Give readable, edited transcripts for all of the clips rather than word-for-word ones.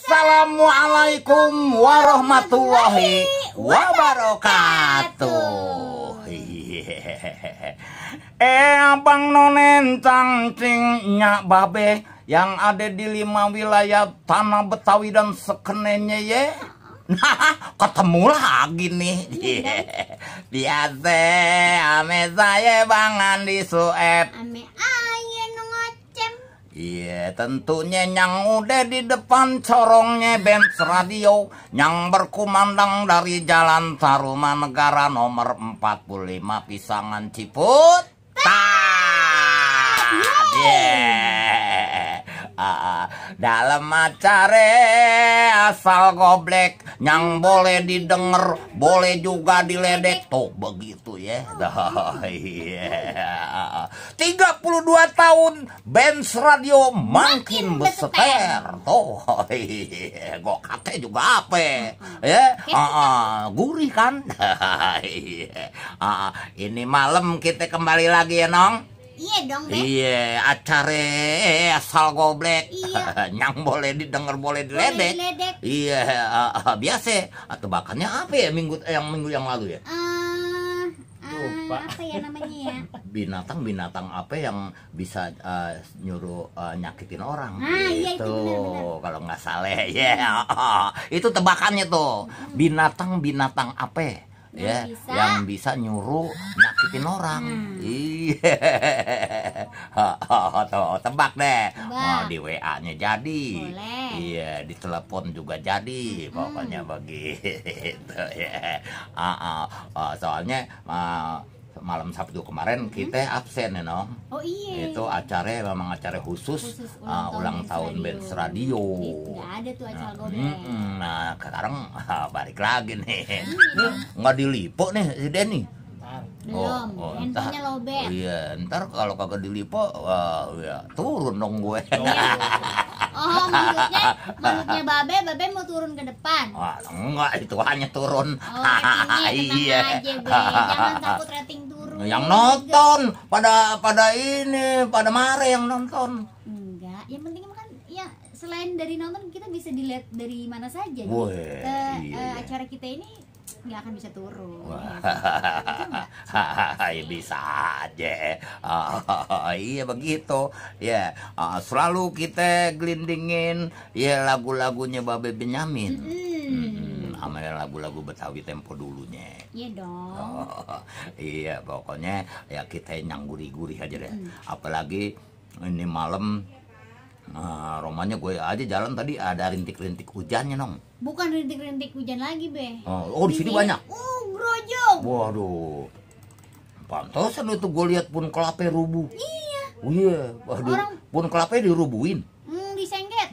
Assalamualaikum warahmatullahi wabarakatuh. Abang nonen cangcingnya babe yang ada di 5 wilayah tanah Betawi dan sekenenya ya. Nah, ketemu lagi nih. Biasa ame saya Bang Andi Sueb. Ame aye ngocem. Iya, tentunya yang udah di depan corongnya Benz Radio yang berkumandang dari Jalan Tarumanegara nomor 45 Pisangan Ciputat. Dalam acara asal goblek yang boleh didengar, boleh juga diledek. Tuh begitu ya. 32 tahun Benz Radio makin beseter. Tuh gua kate juga apa ya. Gurih kan. Ini malam kita kembali lagi ya Nong. Iya dong, Be. Iya, acara asal goblek. Iya. Yang boleh didengar, boleh diledek. Iya, biasa. Atau bahkannya apa ya minggu yang lalu ya? Lupa. Apa ya namanya ya? Binatang apa yang bisa nyuruh nyakitin orang? Iya itu benar. Kalau nggak salah ya. Itu tebakannya tuh. Binatang apa? Ya, yang bisa nyuruh nyakitin orang. Iya. Tuh, tebak deh. Mau di WA-nya jadi. Boleh. Iya, di telepon juga jadi. Pokoknya begitu ya. Soalnya malam Sabtu kemarin kita absen ya Nong. Oh iya. Itu memang acara khusus ulang tahun Benz Radio. Nggak ada tuh acara goblek. Nah sekarang balik lagi nih. Nggak diliput nih si Denny. Belum, handphonenya lobet. Iya, ntar kalau kagak dilipo, ya turun dong gue. Oh, maksudnya babe mau turun ke depan. Wah, enggak, itu hanya turun. Oh, ratingnya Iya. tenang aja, Be. Jangan takut rating turun. Yang nonton pada marah yang nonton. Enggak, yang penting kan ya selain dari nonton kita bisa dilihat dari mana saja. Wih, iya. Acara kita ini nggak akan bisa turun. Bisa aja. Iya begitu ya. Selalu kita gelindingin ya lagu-lagunya Babe Benyamin. Sama lagu-lagu Betawi tempo dulunya. Iya dong. Iya pokoknya ya kita yang gurih-gurih aja deh. Apalagi ini malam romanya gue aja jalan tadi ada rintik-rintik hujannya Nong. Bukan rintik-rintik hujan lagi, Be. Oh di sini banyak. Grojong. Waduh. Pantesan itu gue lihat pun kelapa rubuh. Iya. Oh iya, waduh. Pun kelapa dirubuhin. Disengket.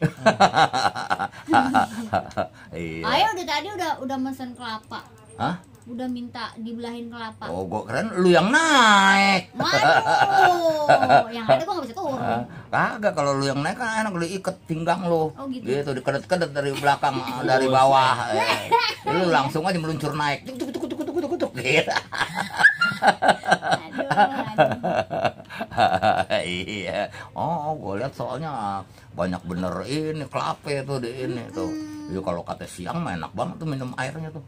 Iya. Ayo tadi udah mesen kelapa. Hah? Udah minta dibelahin kelapa. Oh, gue keren lu yang naik. Waduh, yang ada gue gak bisa turun. Kagak, kalau lu yang naik kan enak lu iket pinggang lu. Oh gitu. Gitu dikedet-kedet dari belakang, dari bawah. Lu langsung aja meluncur naik. Tuk gitu. Iya. Oh, gue lihat soalnya banyak bener ini kelapa tuh di ini tuh. Iya kalau kata siang mah enak banget tuh minum airnya tuh.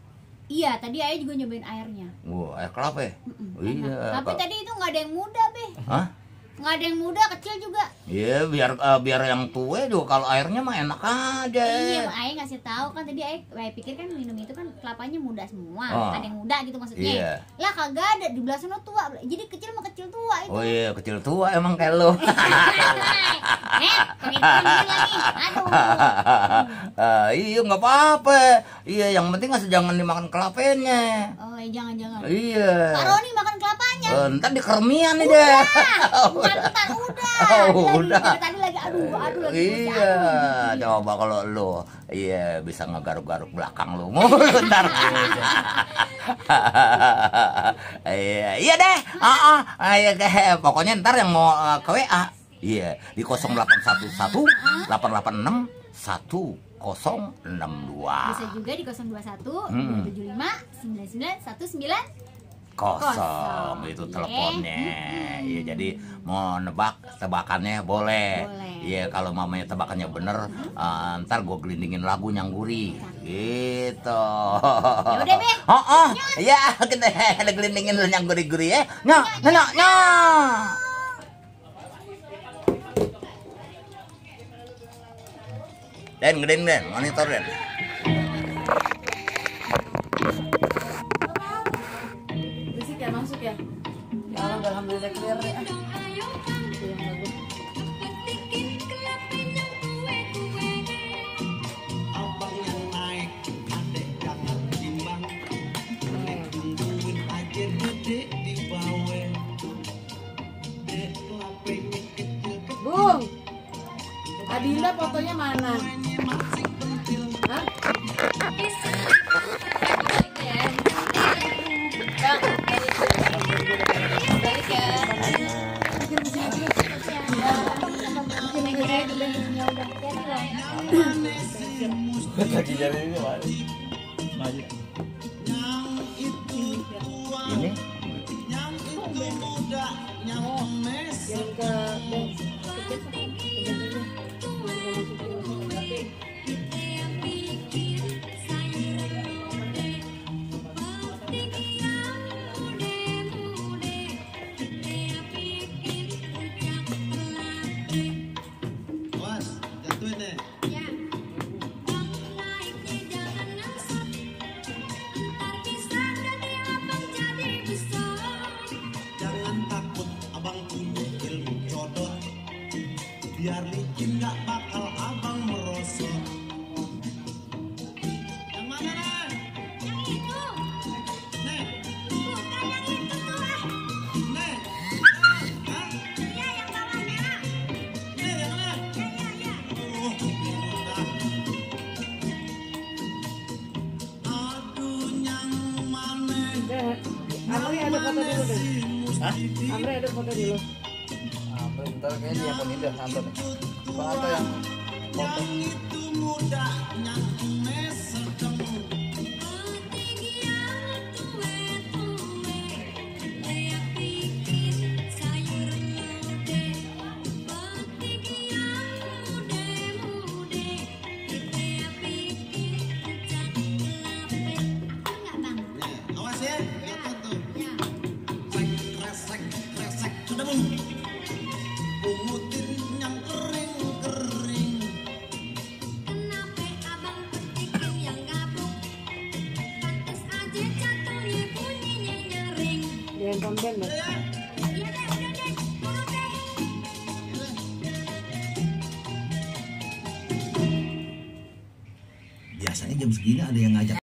Iya, tadi ayah juga nyobain airnya. Wah, air kelapa ya? Iya. Tapi tadi itu nggak ada yang muda, Be. Hah? Nggak ada yang muda, kecil juga. Iya, biar yang tua juga kalau airnya mah enak aja. Iya, ayah ngasih tahu kan tadi ayah pikir kan minum itu kan kelapanya muda semua. Ada yang muda gitu maksudnya. Iya. Lah kagak ada, di belah sana tua. Jadi kecil mah kecil tua itu. Oh iya, kecil tua emang kayak lo. Lagi. Aduh. Iya nggak apa-apa. Iya, yang penting asal jangan dimakan kelapanya. Oh, jangan. Iya. Pak Roni makan kelapanya. Ntar dikermian nih deh. Mantan udah. Dari tadi lagi aduh lagi. Iya, coba kalau lo iya bisa ngegaruk-garuk belakang lo. Ntar. Iya deh. Iya deh. Pokoknya ntar yang mau ke WA. Iya, di 0811 886 1062. Bisa juga di 021 275 9919. kosong itu teleponnya. Iya, jadi mau nebak tebakannya boleh. Iya, kalau mamanya tebakannya bener, ntar gue gelindingin lagu yang gurih gitu. Ya udah, Be. Oh, ya kita ada gelindingin yang gurih-gurih ya. Nya. Den, monitor Den. Berisik ya, masuk ya. Ya Allah, alhamdulillah clear ya. Bung, Adinda fotonya mana? Hah? Kaki jari ini maju. Ini Yang ke biar licin gak bakal abang merosot. Yang mana Nen? Yang itu. Nen. Bukan yang itu tuh Nen. Hah? Iya yang bawahnya. Nen yang mana? Iya. Oh bingung dah. Aduh yang mana? Amri ada foto dulu deh. Hah? Amri ada foto dulu. Bentar kayaknya dia pun indah Anto nih. Bang Anto yang foto. Itu mudanya sedang. Awas ya, lihat tuh. Kresek, sudah bung. Pungutin yang kering. Kenapa abang petikin yang gabung? Pantes aja jatuhnya bunyinya nyaring. Jangan konten deh. Iya deh, udah deh, turun deh. Biasanya jam segini ada yang ngajak